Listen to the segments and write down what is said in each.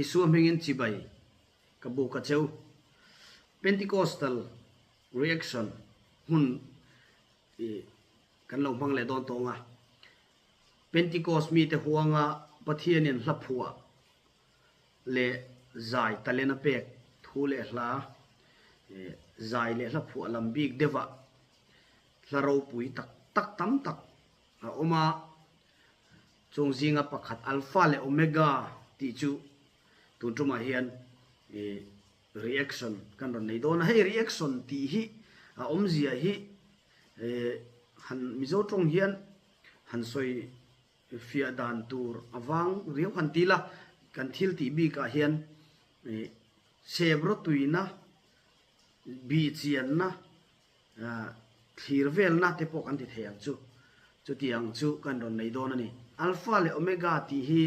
Isua hmingin chibai ka buk a cheu. Pentecostal reaction hmun i kan lo hmang leh dawn tawng a. Pentecost mite huanga Pathianin hla phuah leh zai talent a pek thu leh hla zai leh hla phuah lam bik deuhah hla ropui tak tak tam tak a awm a. Chung zinga pakhat Alpha leh Omega tih chu tun tumah hian reaction kan rawn nei dawn a. Hei reaction tih hi a awmzia hi han Mizo tawng hian han sawi fiah dan tur avang riau han ti la, kan thil tih bikah hian sep rawtuina, bih chianna, thlir velna te pawh kan ti thei ang chu. Chutiang chu kan rawn nei dawn a ni. Alpha leh Omega tih hi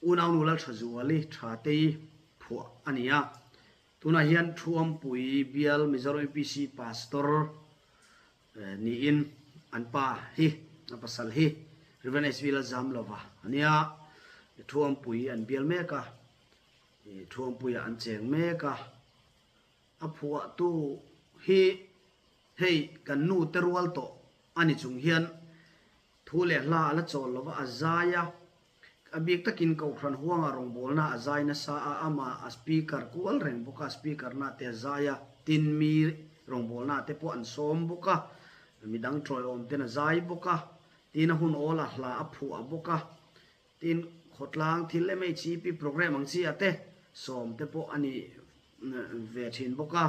Unaunu Lalthazuali Thatei phuah a ni a. Tunah hian Thuampui bial Mizoram MPC Pastor niin an pa hi, a pasal hi Rev. SV Lalzamlova a nia. Thuampui an bial mek a, Thuampuiah an cheng mek a. A phuahtu hi hei kan nu te rual tawh a ni chung hian thu leh hla a la chawl lova a zai a, a bik takin Kohhran huanga rawngbawlna a zai nasa a, amah a speaker kual reng bawk a, speaker na te a zai a, tin mi rawngbawlna te pawh an sawm bawk a, midang tawiawm ten a zai bawk a, tin a hun awl a hla a phuah bawk a, Tin, khawtlang thil MHEP programme ang chi ah te sawm te pawh a ni ve thin bawk a,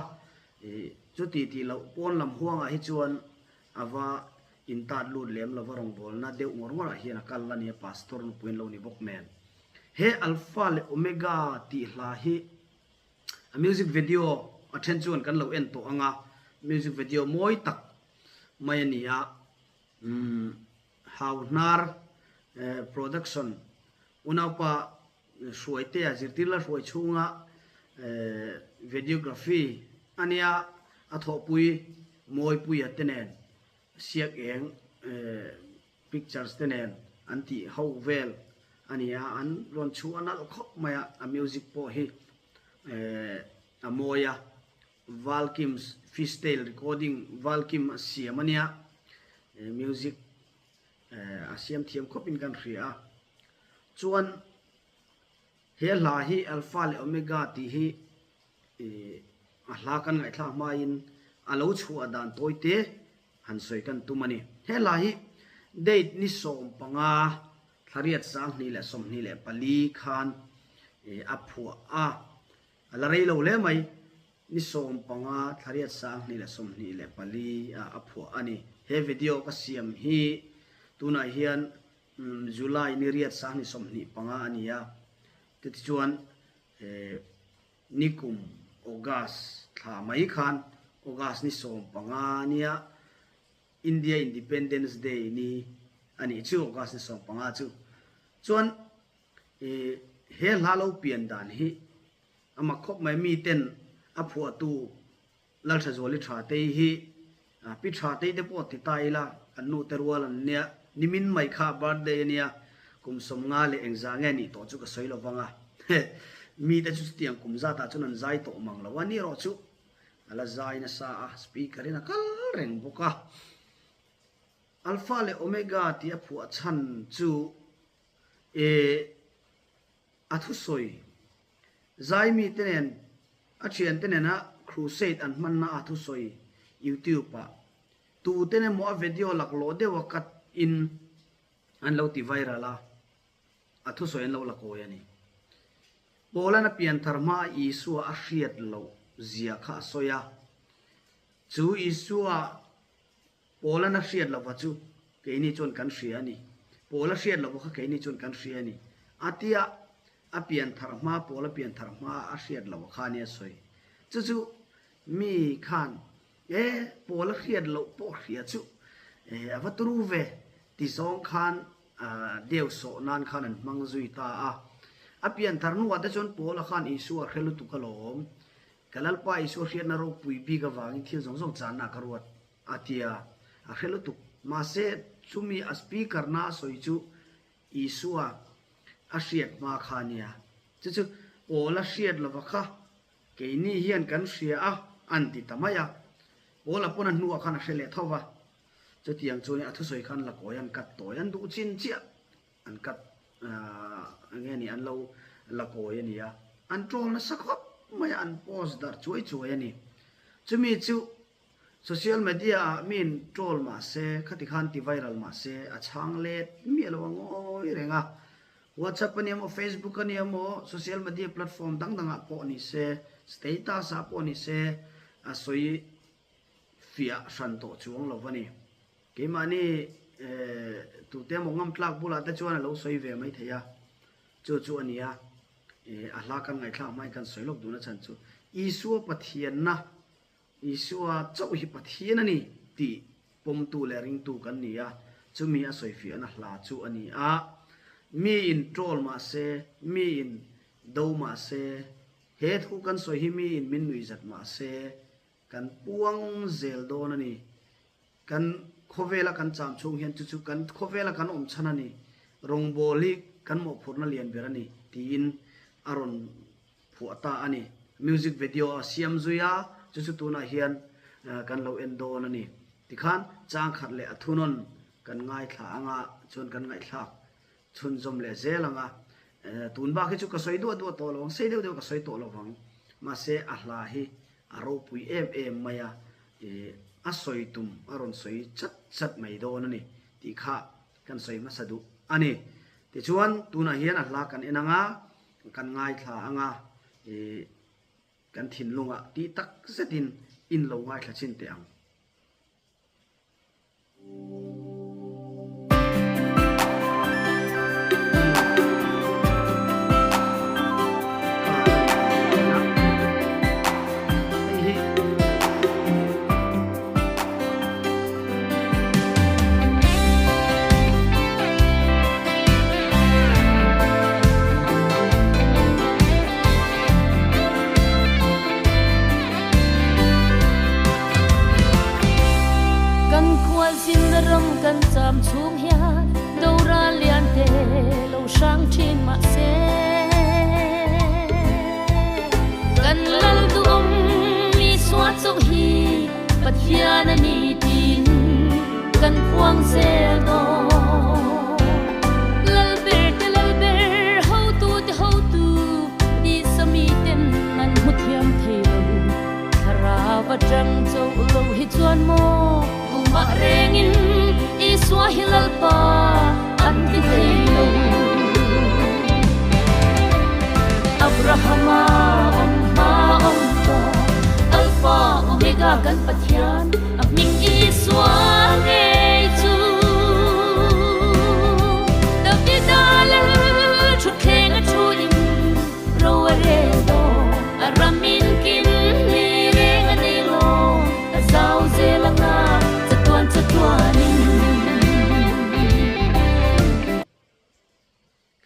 chuti tih loh pawn lam huangah hi chuan a va intat lut lem lova rawngbawlna deuh ngawr ngawrah hian a kal a nia, Pastor nupui an lo ni bawk nen. He Alpha leh Omega tih hla hi a music video a then chuan kan lo en tawh ang a, music video mawi tak mai a ni a, umm. Hauhnar Production unaupa Hruaitea zirtir la hruai chhunga videography a nia, a thawhpui Mawipuia te nen Siak Eng Pictures te nen an tih ho vel a ni a, an rawn chhuah nalh khawp mai a, a music pawh hi a mawi a. Valkim's Fishtail Recording Valkim a siam a nia, music a siam thiam khawp in kan hria a. Chuan he hla hi Alpha leh Omega tih hi a hla kan ngaihthlak hmain a lo chhuah dan tawi te han sawi kan tum a ni. He hla hi date ni 15 thlariat 2024 khan a phuah a. A la rei lo hle mai, ni 15 thlariat 2024 ah a phuah a ni. He video ka siam hi tunah hian July ni riat 2025 a ni a, chutichuan nikum August thla mai khan August ni 15 nia India Independence Day ni a nih chu August ni 15 chu. Chuan I he hla lo pian dan hi a mak khawp mai. Mi ten a phuahtu Lalthazuali Thatei hi Pi Thatei te pawh ti ta ila an nu te rual an nia, nimin mai kha birthday a nia, kum 50 leh engzah nge nih tawh chu ka sawi lo vang a. Mi te chu chutiang kum zatah chuan an zai tawh mang lo a ni erawh chu a la zai nasa a, speaker in a kal reng bawk a. Alpha leh Omega tih a phuah chhan chu E a thusawi, Zaimi te nen a thiante nena crusade an hmanna a thusawi YouTube ah tuten emaw a video laklawh deuha cut in an lo ti viral a, a thusawi an lo la kawi a ni. Paula'n a pianthar hmaa Isua a hriat loh zia kha a sawi a, chu Isua Paula'n a hriat lova chu keini chuan kan hria a ni. Paula hriat lova kha keini chuan kan hria a ni. A tia a pian thar hma, Paula pian thar hma a hriat lova kha nia sawi. Chu chu mi khan, E, Paula hriat loh pawh hria chu e, a va turu ve ti zawng khan deu sawh nan khan an hmang zui ta a. A pian thar hnuah te chuan Paula khan Isua a hre lutuk alawm. Ka Lalpa Isua hriatna ropui bik avangin thil zawng zawng channa ka ruat. A ti a, a hre lutuk. Mahse, chumi a speaker na a sawi chu Isua a hriat hma kha a nia. Chu chu Paula hriat lova kha keini hian kan hria a, an ti ta mai a. Paula pawn a hnuah khan a hre leh tho va. Chutiang chuan a thusawi khan lakawi an kat tawi an duh chin chiah an kat nge ni an lo lakawi a ni a. An troll nasa khawp mai a, an post darh chuai chuai a ni. Chumi chu Social media ah miin troll mah se, khati khan ti viral mah se, a chhang let miah lo a ngawi reng a. WhatsApp a nia maw, Facebook a nia maw, social media platform dang dangah pawh ni se, status ah pawh ni se, a sawi fiah hran tawh chuang lo va ni. Keimahni tute emaw ngam tlak bulah te chuan a lo sawi ve mai thei a, chu chu a nia. A hla kan ngaihthlak hmain kan sawi lawk dun a chhan chu Isua Pathianna Isua chauh hi Pathian a ni tih pawmtu leh ringtu kan ni a, chumi a sawifiahna hla chu a ni a. Miin troll mah se, miin do mah se, he thu kan sawi hi miin min nuihzat mah se, kan puang zel dawn a ni. Kan khawvela kan cham chhung hian chu chu kan khawvela kan awm chhan a ni, rawngbawl hi kan mawhphurhna lian ber a ni tiin a rawn phuah ta a ni. Music video a siam zui a, chu chu tunah hian kan lo en dawn a ni. Tikhan chang khat leh a thunawn kan ngaithla anga chuan kan ngaihthlak chhunzawm leh zel ang a. Tun bak hi chu ka sawi duah duah tawh lo ang, sei deuh deuh ka sawi tawh lo vang. Mahse a hla hi a ropui em em mai a, a sawi tum a rawn sawi chat chat mai dawn a ni tih kha kan sawi hmasa duh a ni. Tichuan tunah hian a hla kan en ang a, kan ngaithla ang a, kan thinlungah tih tak zetin in lo ngaithla chin teh ang. Kan khualzinna ram kan cham chhung hian Dora lian te lo hrang thin mah se. Kan lal duhawm Isua chauh hi Pathian a ni tiin kan puang zel dawn. Lalber te lalber, hotu te hotu, tisa miten an hmu thiam thei lo. Thlarau atang chauh lo hi chuan maw tumah rengin Isua hi Lalpa an ti thei lo. Abrahama awm hma awm tawh, Alpha Omega kan Pathian a hming Isua ngei chu. Davida lal thutthleng a thu in ro a rel dawn, a ram in kim ni reng a nei lo, a zau zel anga chatuan chatuanin.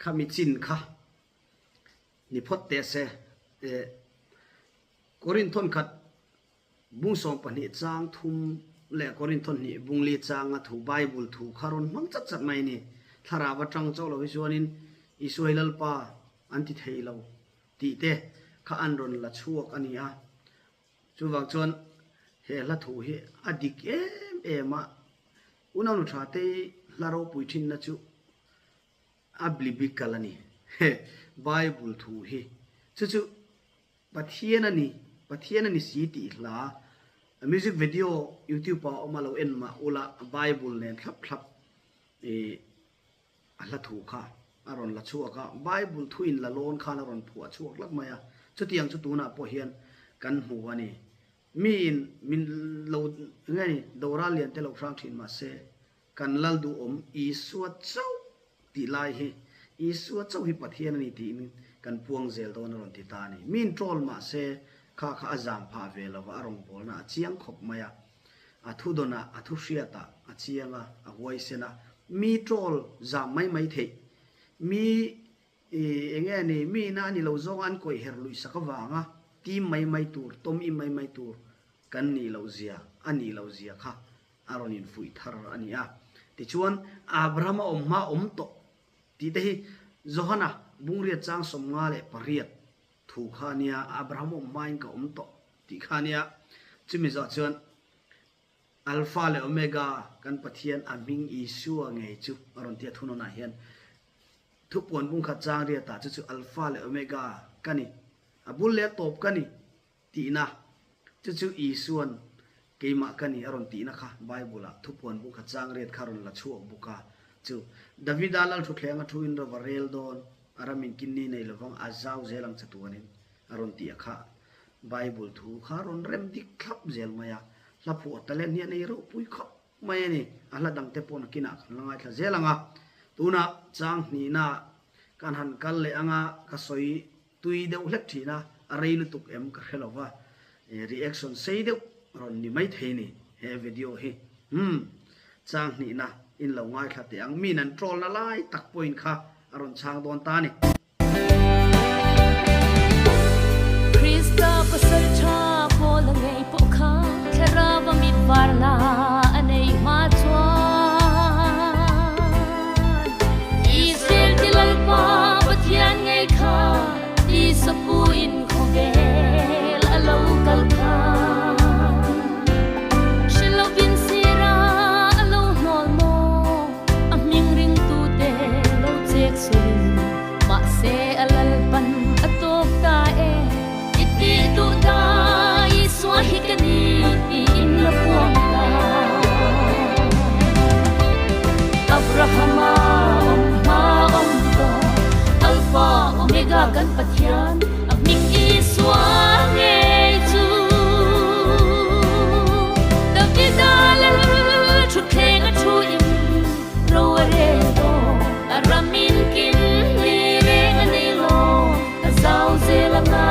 Khami chin kha ni phawt teh se. Korinth thawnkhat bung 12 chang thum leh Korinth thawnhnih bung li changa thu Bible thu kha rawn hmang chat chat mai a ni. Thlarau atang chauh lo hi chuanin Isua hi Lalpa an ti thei lo tih te kha an rawn la chhuak a ni a. Chuvang chuan he hla thu hi a dik em em a, unau nu tha te hla ropui thinna chu A biblical a ni. Bible thu hi chu chu Pathian a ni, Pathian a ni si tih hla music video youtube ah awm a lo en mah ula Bible nen thlap thlap ih a hla thu kha a rawn la chhuak a, Bible thu in la lawn khan a rawn phuah chhuak hlak mai a, chutiang chu tunah pawh hian kan hmu a ni. Miin min lo nge ni doral lian te lo hrang thin mahse Kan lal duhawm Isua chauh tih lai hi Isua chauh hi Pathian a ni tiin kan puang zel dawn a rawn ti ta a ni. Min troll mah se kha kha a zam phah ve lo va, a rawngbawlna a chiang khawp mai a. A thu dawnah, a thu hriatah a chiang a, a huaisen a. Mi troll zam mai mai theih, mi eng nge ni, mi ina a ni lo zawng an kawih her luih sak avanga tim mai mai tur, tawm im mai mai tur kan nih loh zia, a nih loh zia kha a rawn infuih thar a ni a. Tichuan, Abraham a awm hma awm tawh tih te hi Johana Bungriat chang 58 thu kha a nia, Abraham awm hmain ka awm tawh tih kha a nia. Chumi zawh chuan Alpha leh Omega kan Pathian a hming Isua ngei chu a rawn ti a thunawnah hian thupuan bungkhat chang riatah chu chu Alpha leh Omega ka ni, a bul leh a tawp ka ni tihna chu chu Isuan keimah ka ni a rawn tihna kha Bible-ah thupuan bungkhat chang riat kha a rawn la chhuak bawk a chu Davida lal thuthlenga thu in rova rel dawn a ram in kinni nei lovang a zau zel ang che tuanin a rawn tih a kha Bible thu kha rawn rem dik thlap zel mai a, hla phuah talent hi a nei ropui khawp mai a ni. A hla dangte pawh nakinah kan la ngaithla zel ang a, tunah chang hnihna kan han kal leh ang a, ka sawi tui deuh hlek thin a, a rei lutuk em ka hre lo va, reaction sei deuh rawn ni maithei ni he video hi. Umm, chang hnihna in lo ngaithla teh ang, min an troll na lai tak pawhin kha a rawn chhang dawn ta a ni. Krista pasal tha pawl a ngei pawh kha thlarau a mit var la a nei hma chuan Israel ti Lalpa Pathian ngei kha tisa pu in khawvel a lo kal kha Hrilovin sira a lo hnawl maw a hming ringtute lo chek suin Mahse a lalpan a tawp ta e, i tih duh ta Isua hi ka ni tiin la puang ta. Abrahama awm hma awm tawh, Alpha Omega kan Pathian, a hming Isua ngei chu. Davida lal thutthleng a thu in ro a rel dawn. A ram in kin ni reng a nei lo, a zau zel anga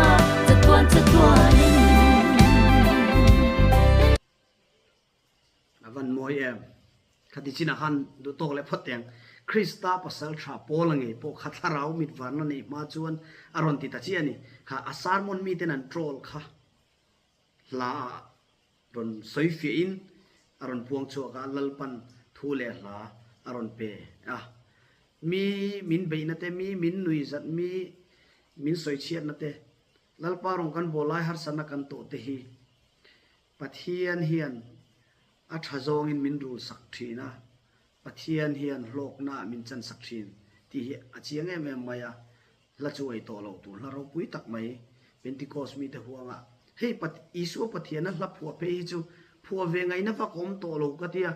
chatuan chatuanin. A van mawi em. Khati chinah khan duh tawk leh phawt teng. Krista pasal tha Paula ngei pawh kha thlarau mit varna neih hma chuan a rawn ti ta chiah a ni. Kha a sermon miten an troll kha hla ah rawn sawi fiahin a rawn puang chhuak a, Lalpan thu leh hla a rawn pe a. Mi min beihna te, mi min nuihzat, mi min sawi chhiatna te, Lalpa rawn kan bawl lai harsatna kan tawh te hi Pathian hian a tha zawngin min rul sak thin a, Pathian hian hlawkna ah min chan sak thin tih hi a chiang em em mai a, hla chu ei tawh lo tur hla ropui tak mai Pentecost mite huangah hei Isua Pathiana hla phuah phei hi chu phuah ve ngaihna vak awm tawh lo ka tia,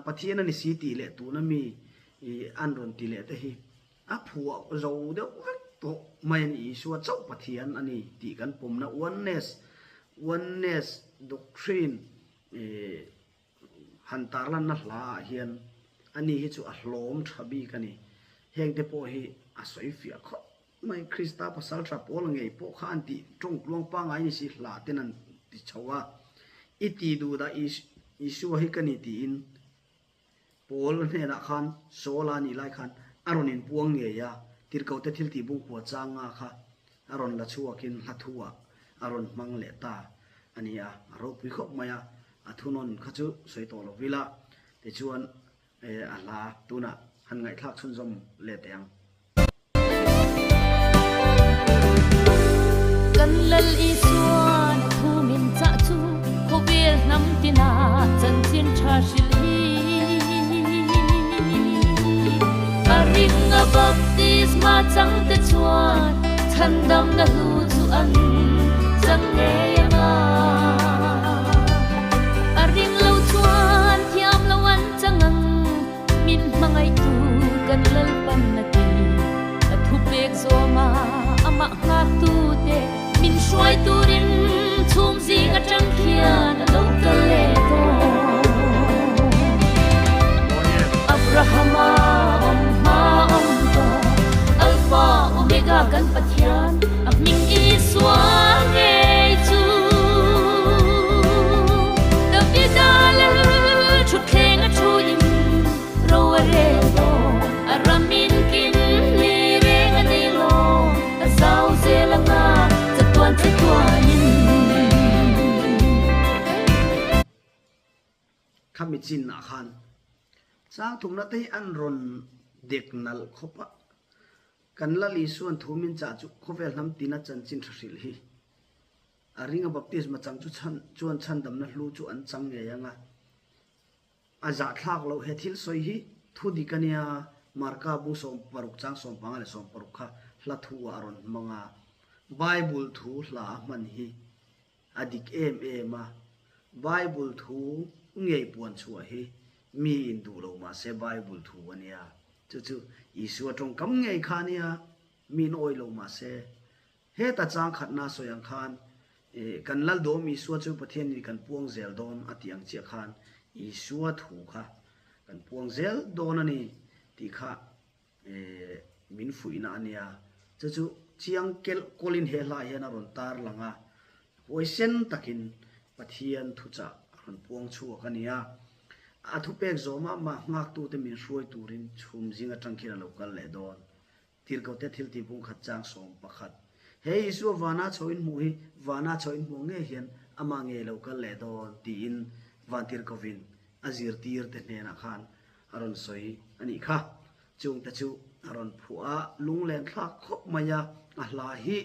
Pathian a ni si tih leh tuna mi an rawn ti leh te hi a phuah zo deuh vek tawh mai a ni, Isua chauh Pathian a ni tih kan pawmna oneness, oneness doctrine Han tarlanna hla ah hian ani hi chu a hlawm tha bik a ni. Heng te pawh hi a sawi fiah khawp mai. Krista pasal tha pawl ngei pawh kha an tih tawng tluang pangai ni si hla ten an ti chho a. I ti duh dah Isua hi ka ni tiin Paul hnenah khan Saul-a nih lai khan a rawn inpuang ngei a, tirhkohte thil tih bungkua changa kha a rawn la chhuakin hla thu-ah a rawn hmang leh ta a ni a, a ropui khawp mai a, a thunawn kha chu sawi tawh lo ila, tichuan a hla tunah han ngaihthlak chhunzawm leh teh ang. Kan Lal Isuan a thu min chah chu khawvel hnam tinah chanchin tha hrilh hi. A ring a baptisma chang te chuan chhandamna hlu chu an chang ngei ang a. A ring lo chuan thiam lo an chang ang. Min hmangaihtu kan Lalpan a ti. A thupek zawma amah nghaktu te min hruai turin chhum zing atang khian a lo kal leh dawn. Abrahama awm hma awm tawh, Alpha Omega kan Pathian a hming Isua ngei chu. Davida lal thutthleng a thu in ro a rel dawn, a ram in kin ni reng a nei lo, a zau zel anga chatuan chatuan in. Khami chin ah khan chang thumna te hi an rawn dek nalh khawp a. Kan Lal Isuan thu min chah chu khawvel hnam tina chanchin tha hrilh hi. A ringa baptisma chang chu chhan chuan chhandamna hlu chu an chang ngei ang a. A zahthlak loh he thil sawi hi thu dik a nia, Marka bung 60 chang 15 leh 60 kha hla thu ah a rawn hmang a. Bible thu hla a hman hi a dik em em a, Bible thu ngei puan chhuah hi mi in duh lo mah se Bible thu a nia. Chu chu Isua tawngkam ngei kha a nia, mi in awih lo mah se. Heta chang khatna sawi ang khan kan Lal Dawm Isua chu Pathian in kan puang zel dawn a tih ang chiah khan Isua thu kha kan puang zel dawn a ni tih kha min fuihna a nia. Chu chu chiang kelh kawlin he hla hian a rawn tar lang a, huaisen takin Pathian thuchah a rawn puang chhuak a nia. A thupek zawmah mah nghaktute min hruai turin chhum zing atang khian a lo kal leh dawn. Tirhkohte thil tih bung khat chang 11. He Isua vana chho in hmuh hi vana chho in hmuh ngei hian amah ngei lo kal leh dawn tiin van tirhkohvin a zirtir te hnenah khan a rawn sawi a nih kha. Chungte chu a rawn phuah a, lunglen thlak khawp mai a, a hla hi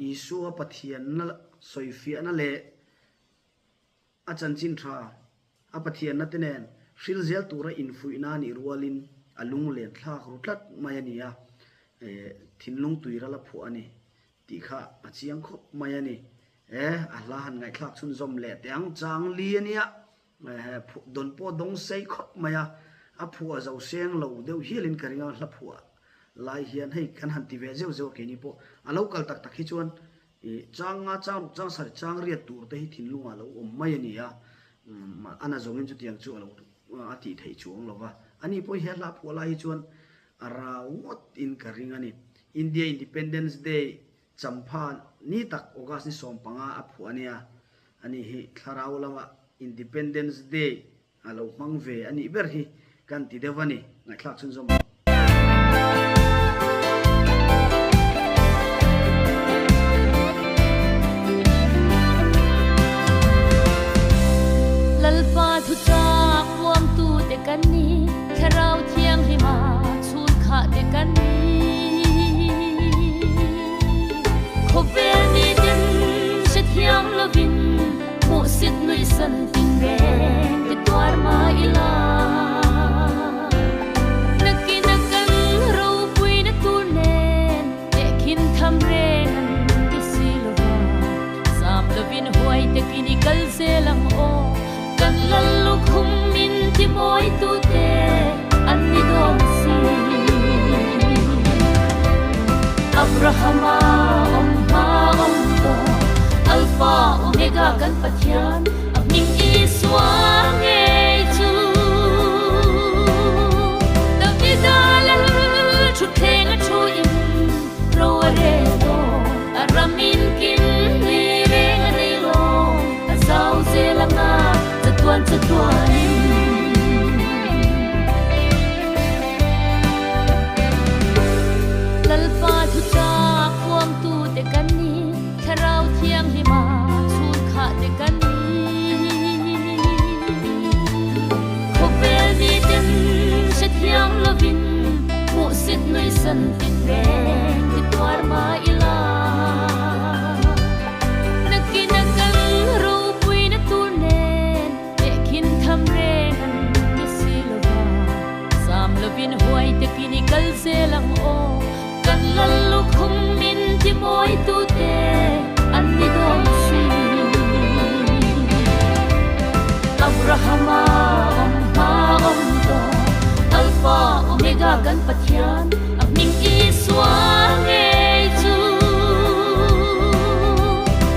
Isua Pathianna sawifiahna leh A chanchin tha, a Pathianna te nen hril zel tura infuihna a nih rualin a lunglen thlak ru tlat mai a ni a, thinlung tuiral a phuah a ni tih kha a chiang khawp mai a ni. E, a hla han ngaihthlak chhunzawm leh teh ang, chang li a nia, dawn pawh dawng sei khawp mai a, a phuah zo seng lo deuh hialin ka ring a, hla phuah lai hian hei kan han ti ve zeuh zeuh a keini pawh a lo kal tak tak hi chuan I chang nga chang ruk chang sarih chang riat tur te hi thinlungah a lo awm mai a ni a, a na zawngin chutiang chu a lo a tih theih chuang lo va. Ani pawh hi he hla phuah lai hi chuan a rau ngawt in ka ring a ni. India Independence Day champha ni tak August ni 15 a phuah a nia. Ani hi thlarau lama Independence Day A lo hmang ve a nih ber hi kan ti deuh a ni, ngaihthlak chhunzawm ang. Lalpa thuchak huamtute kan ni, Thlarau Thianghlima chhunkhahte kan ni. Khawvel miten hrethiam lovin Hmuhsit nuihsan tin reng ti tuar mah ila. Nakin a kan ropuina tur nen tehkhin tham reng an ti si lova. Zam lovin huai takin i kal zel ang aw. Kan lal lukhum min ti mawi tute an ni dawn si. Abrahama awm hma awm tawh, Alpha Omega kan Pathian, a hming Isua ngei chu. Davida lal thutthleng a thu in ro a rel dawn, a ram in kin ni reng a nei lawm, a zau zel anga chatuan chatuanin. Lalpa thuchak huamtute kan ni, Thlarau Thianghlima chhunkhahte kan ni. Khawvel miten hrethiam lovin hmuhsit nuihsan tin reng ti tuar mah ila. Nakin a kan ropuina tur nen Tehkhin tham reng an ti si lova, zam lovin huai takin i kal zel ang aw, kan lal lukhum min ti mawi tute an ni dawn si. Abrahama awm hma awm tawh, Alpha Omega kan Pathian, a hming Isua ngei chu.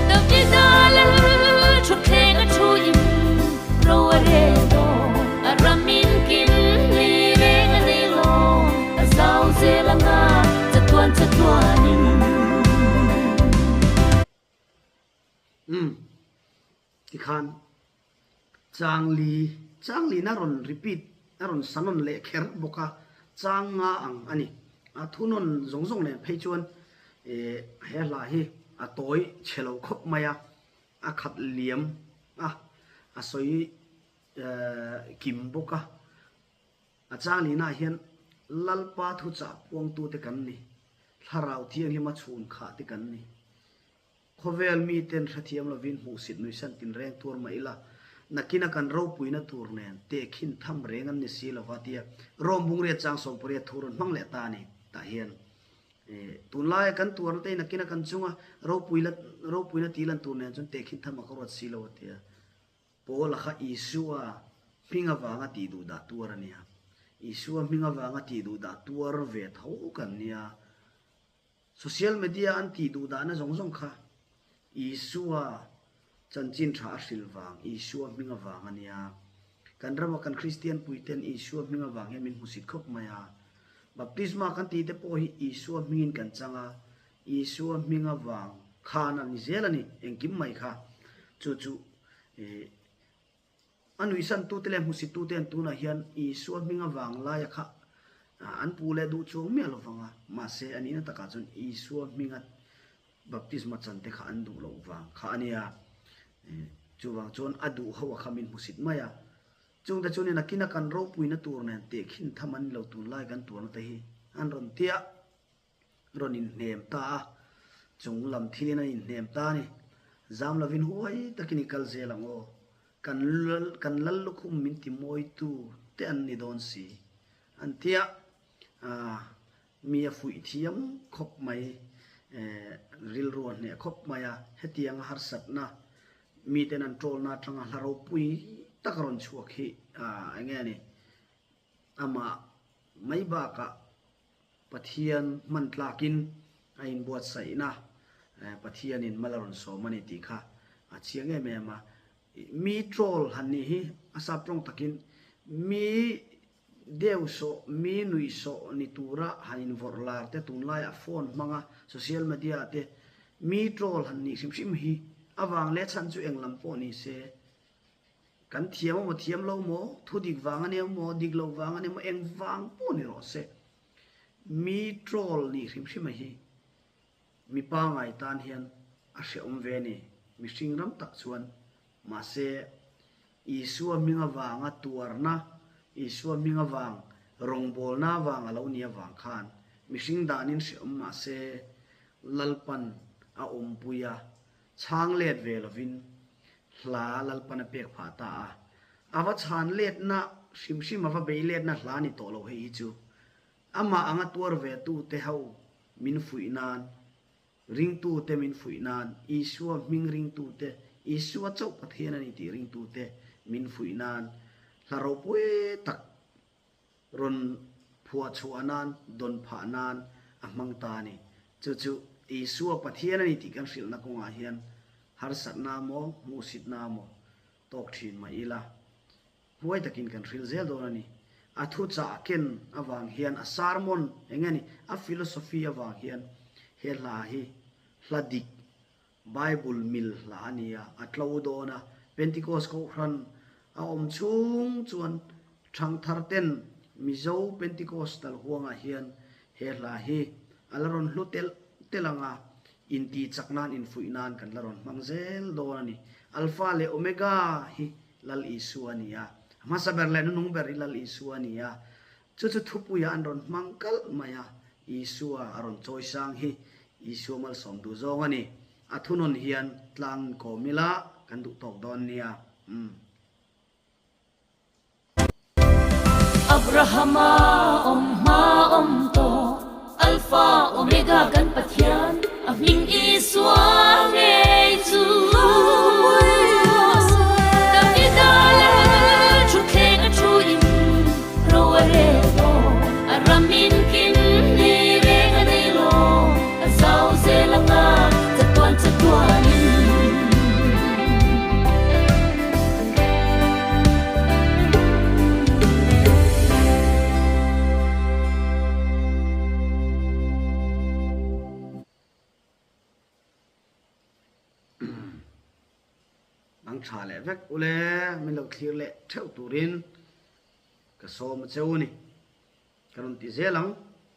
Davida lal thutthleng a thu in ro a rel dawn, a ram in kin ni reng a nei lawm, a zau zel anga chatuan chatuanin. Umm tikhan chang li chang lin a rawn repeat a rawn sa nawn leh kher bawk a, chang nga ang a ni. A thunawn zawng zawng nen phei chuan eh he hla hi a tawi chhe lo khawp mai a, a khat liam a, a sawi eh kim bawk a. A chang linah hian. Lalpa thuchah puangtute kan ni, Thlarau Thianghlima chhun khah te kan ni. Khawvel miten hrethiam lovin hmuhsit nuihsan tinreng tuar mah ila, nakina kan ropuina tur nen tehkhin tham reng an ni si lova tia Rome bungriat chang 18 thu rawn hmang leh ta a ni. Tah hian tunlaia kan tuarna te nakina kan chunga ropuila ropuina tih lan tur nen chuan tehkhin tham a ka ruat si lo a tia. Paula kha Isua hming avanga tih duh dah tuar a nia. Isua hming avanga tih duh dah tuar ve tho kan nia. Social media an tih duh dahna zawng zawng kha Isua chanchin tha a hrilh vang, Isua hming avang a nia. Kan rama kan Kristian puiten Isua hming avang hian min hmusit khawp mai a. Baptisma kan tih te pawh hi Isua hmingin kan chang a, Isua hming avang khan a ni zel a ni, engkim mai kha. Chu chu ih A nuihsantute leh hmusittute an tunah hian Isua hming avang laia kha an pu leh duh chuang miah lo vang a, mahse a nihna takah chuan Isua hminga baptisma chante kha an duh loh vang kha a nia. Chuvang chuan a duh ho a kha min hmusit mai a. Chungte chu ni nakina kan ropuina tur nen tehkhin tham an ni lo tunlai kan tuarna te hi an rawn tia. rawn inhnem ta a, chung lam thilin an inhnem ta a ni. Zam lovin huai takin i kal zel ang aw, kan kan lal lukhum min ti mawitu te an ni dawn si, an ti a, mi a fuih thiam khawp mai, rilru a hneh khawp mai a, hetianga harsatna miten an tawlna atanga hla ropui tak a rawn chhuak hi eng nge ni, amah mai bakah Pathian hman tlakin a inbuatsaihna Pathianin mal a rawn sawm a ni tih kha a chiang em em a. Mi troll han nih hi a sap tawng takin mi deu sawh, mi nuih sawh ni tura han invawrh lar te tunlaiah phone hmanga social media ah te mi troll han nih hrim hrim hi avang leh chhan chu eng lam pawh ni se Kan thiam emaw thiam lo maw, thu dik vang a nia maw, dik loh vang a nia maw, eng vang pawh ni rawh se. Mi troll nih hrim hrim a hi mi pangai tan hian a hrehawm ve a ni, mihring ram tak chuan. Mahse, Isua hming avanga tuarna, Isua hming avang rawngbawlna avang a lo nih avang khan mihring danin hrehawm mahse Lalpan a awmpui a, chhang let ve lovin hla Lalpan a pek phah ta a, a va chhan letna hrim hrim a va bei letna hla ni tawh lo hei hi chu amah anga tuar ve tu te ho min fuih nan, ringtu te min fuih nan, Isua hming ringtu te, Isua chauh Pathian a ni tih ringtu te min fuih nan hla ropui tak rawn phuah chhuah nan, dawn phah nan a hmang ta a ni. Chu chu Isua Pathian a ni tih kan hrilhna kawngah hian harsatna maw, hmuhsitna maw tawk thin mah ila, huai takin kan hrilh zel dawn a ni. A thuchah ken avang hian, a sermon eng nge ni, a philosophy avang hian he hla hi hla dik Bible mil hla a ni a, a tlo dawn a. Pentecost Kohhran a awm chhung chuan Thangthar ten Mizo Pentecostal huangah hian he hla hi a la rawn hlu telh telh ang a, intihchak nan infuih nan kan la rawn hmang zel dawn a ni. Alpha leh Omega hi Lal Isua a ni a, a hmasa ber leh nunung ber hi Lal Isua a ni a, Chu chu thupuiah an rawn hmang kalh mai a, Isua a rawn chawi sang hi Isua malsawm duh zawng a ni. A thunawn hian tlang inkawm ila kan duh tawk dawn nia. Umm. Abrahama awm hma awm tawh, Alpha Omega kan Pathian, a hming Isua ngei chu. Davida lal thutthleng a thu in ro a rel dawn, a ram in kin ni reng a nei lo, a zau zel anga chatuan chatuanin. Ang tha leh vek ule min lo thlir leh theuh turin ka sawm a cheu a ni. Ka rawn ti zel ang.